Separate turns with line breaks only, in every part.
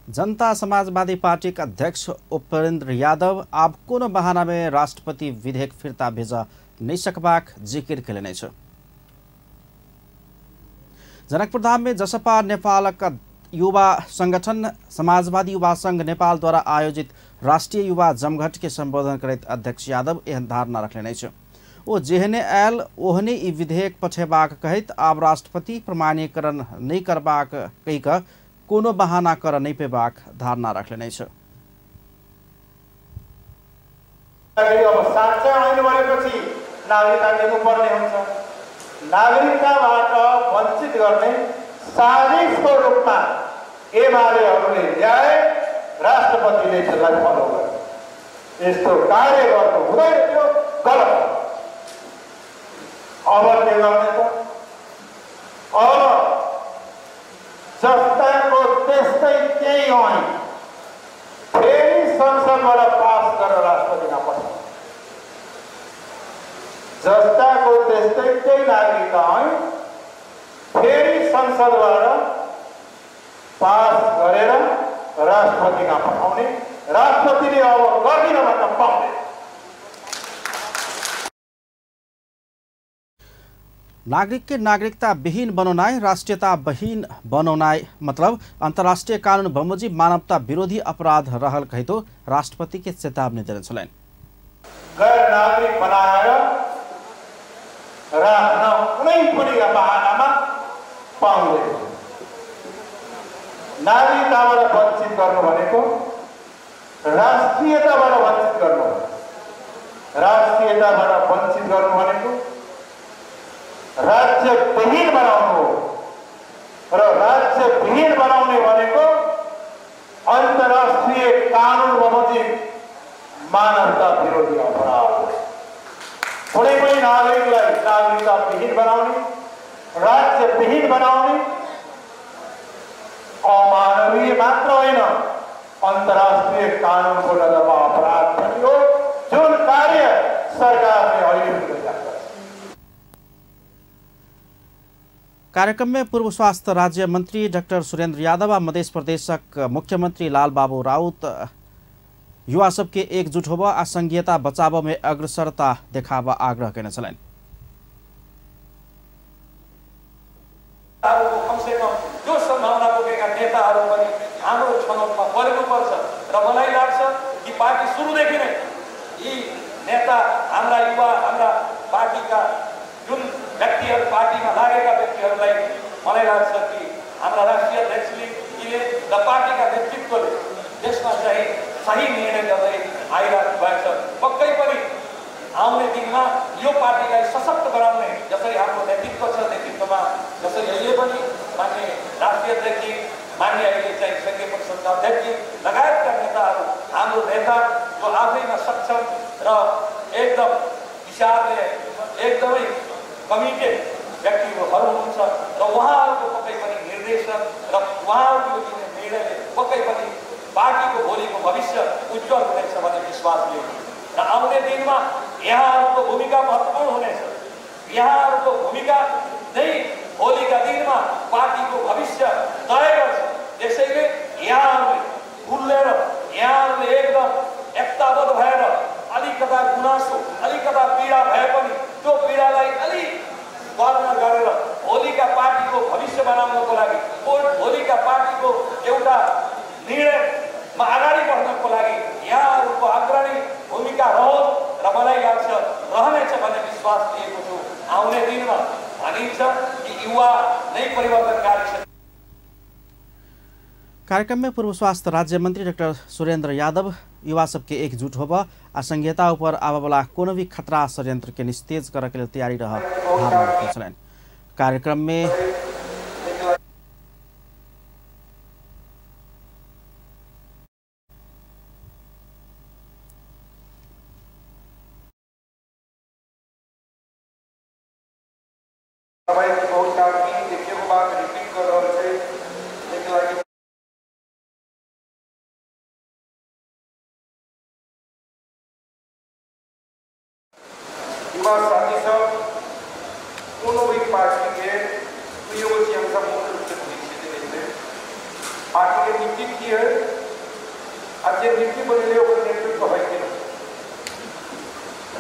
जनता समाजवादी पार्टीक अध्यक्ष उपेन्द्र यादव आब कोनो बहाना में राष्ट्रपति विधेयक फिर्ता भेज नहीं सकबाक जिकिर केलनि अछि। जनकपुरधाम में जसपा नेपालक युवा संगठन समाजवादी युवा संघ नेपाल द्वारा आयोजित राष्ट्रीय युवा जमघट के संबोधन करैत अध्यक्ष यादव एहन धारणा रखलनि अछि। ओ जेहने आयल ओहने ई विधेयक पठेबाक कहैत आब राष्ट्रपति प्रमाणीकरण नहीं करबाक कहि कऽ कोनो बहाना कर नहीं पेबाक धारणा रखलनि अछि।
अब साँच्चै ऐन बनेपछि नागरिकता दिनुपर्ने हुन्छ। नागरिकताबाट वञ्चित गर्ने साजिसको रूपमा एमालेहरूले ल्याए, राष्ट्रपतिले त्यसलाई फलो गरे। यस्तो कार्य गर्नु हुँदैन थियो, गलत। अब के गर्ने त? अब जस्ताको त्यस्तै त्यही ऐन फेरि संसदबाट पास गरेर राष्ट्रपतिमा पठाउने, जस्ताको त्यस्तै त्यही नागरिकता ऐन फेरि संसदबाट पास गरेर राष्ट्रपतिमा पठाउने, राष्ट्रपतिले अब गर्दिन भन्न पाउँदैन।
नागरिक के नागरिकता विहीन बनौनाई राष्ट्रियता विहीन बनौनाई मतलब अंतर्राष्ट्रीय कानून बमोजिम मानवता विरोधी अपराध रहल कहितो राष्ट्रपति के चेतावनी देने छलनि।
गैर नागरिक बनाएर राख्न कुनै पनि बहानामा पाउँदैन। नागरिकताबाट वञ्चित गर्नु भनेको राष्ट्रियताबाट वञ्चित गर्नु, राष्ट्रियताबाट वञ्चित गर्नु भनेको राज्यविहीन बनाउनु हो, र राज्यविहीन बनाउने भनेको अन्तर्राष्ट्रिय कानुन बमोजिम मानवता विरोधी अपराध हो। कुनै पनि नागरिकलाई नागरिकता विहीन बनाउने, राज्यविहीन बनाउने अमानवीय मात्र होइन, अन्तर्राष्ट्रिय कानुनको नजरमा अपराध पनि हो, जुन कार्य सरकारले अहिले पनि गरिरहेको छ।
कार्यक्रम में पूर्व स्वास्थ्य राज्य मंत्री डाक्टर सुरेंद्र यादव आ मध्य प्रदेशक मुख्यमंत्री लालबाबू राउत युवा सबके एकजुट होब आ संघीयता बचाव में अग्रसरता देखाब आग्रह केने छलनि।
कम से कम जो सम्भावना बोकेका नेताहरू पनि हाम्रो छनौटमा पर्नुपर्छ र मलाई लाग्छ कि पार्टी सुरुदेखि नै यी नेता हाम्रा युवा, हाम्रा पार्टीका जुन व्यक्तिहरू पार्टीमा लागेका व्यक्तिहरूलाई मलाई लाग्छ कि हाम्रा राष्ट्रिय अध्यक्षले र पार्टीका नेतृत्वले देशमा चाहिँ सही निर्णय गर्दै आइरहेको भएको छ। पक्कै पनि आउने दिनमा यो पार्टीलाई सशक्त बनाउने जसरी हाम्रो नेतृत्व छ, नेतृत्वमा जसरी अहिले पनि मान्य राष्ट्रिय अध्यक्ष, मान्य अहिले चाहिँ सङ्घीय परिषदका अध्यक्ष लगायतका नेताहरू, हाम्रो नेता जो आफैमा सक्षम र एकदम विचारले एकदमै कमिटेड व्यक्तिहरू हुनुहुन्छ र उहाँहरूको पक्कै पनि निर्देशन र उहाँहरूको दिने निर्णयले पक्कै पनि पार्टीको भोलिको भविष्य उज्जवल हुनेछ भन्ने विश्वास लिएको र आउने दिनमा यहाँहरूको भूमिका महत्त्वपूर्ण हुनेछ। यहाँहरूको भूमिका नै भोलिका दिनमा पार्टीको भविष्य तय गर्छ। त्यसैले यहाँहरूले खुलेर, यहाँहरूले एकदम एकताबद्ध भएर अलिकता गुनासो, अलिकता पीडा भए पनि त्यो पीडालाई अलिक वर्णन गरेर भोलिका पार्टीको भविष्य बनाउनको लागि, भोलिका पार्टीको एउटा निर्णयमा अगाडि बढ्नको लागि यहाँहरूको अग्रणी भूमिका रहोस् र मलाई लाग्छ रहनेछ भन्ने विश्वास लिएको छु। आउने दिनमा भनिन्छ कि युवा नै परिवर्तनकारी छ।
कार्यक्रम में पूर्व स्वास्थ्य राज्य मंत्री डाक्टर सुरेंद्र यादव युवा सबके एकजुट होब आ संघीयता ऊपर आबेवाला कोनो भी खतरा षड्यंत्र के निस्तेज करे के लिए तैयारी रह धारणा रखने छलनि। कार्यक्रम में
युवा साथी सब कोनो भी पार्टी के दुईगो चीज हम सब मुख्य रूप से बुझै छियै। पार्टी के नीति की है आ जे नीति बनेले ओकर नेतृत्व है कि नहीं।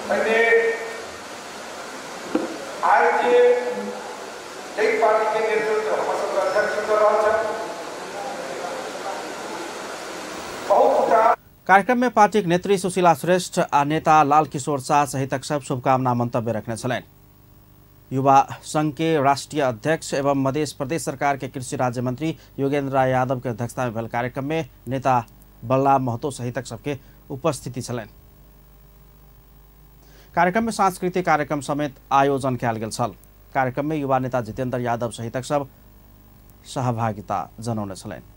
पहिने आइ जे जाहि पार्टी के नेतृत्व हमर सबके अध्यक्ष कर रहल छथि, बहुत
कार्यक्रम में पार्टीक नेत्री सुशीला श्रेष्ठ आ नेता लाल किशोर शाह सहितक सब शुभकामना मंतव्य रखने छलनि। युवा संघ के राष्ट्रीय अध्यक्ष एवं मध्य प्रदेश सरकार के कृषि राज्य मंत्री योगेंद्र राय यादव के अध्यक्षता में भेल कार्यक्रम में नेता बलराम महतो सहितक सबके उपस्थिति छलनि। कार्यक्रम में सांस्कृतिक कार्यक्रम समेत आयोजन कयल गेल छल। कार्यक्रम में युवा नेता जितेंद्र यादव सहितक सब सहभागिता जनौने छलनि।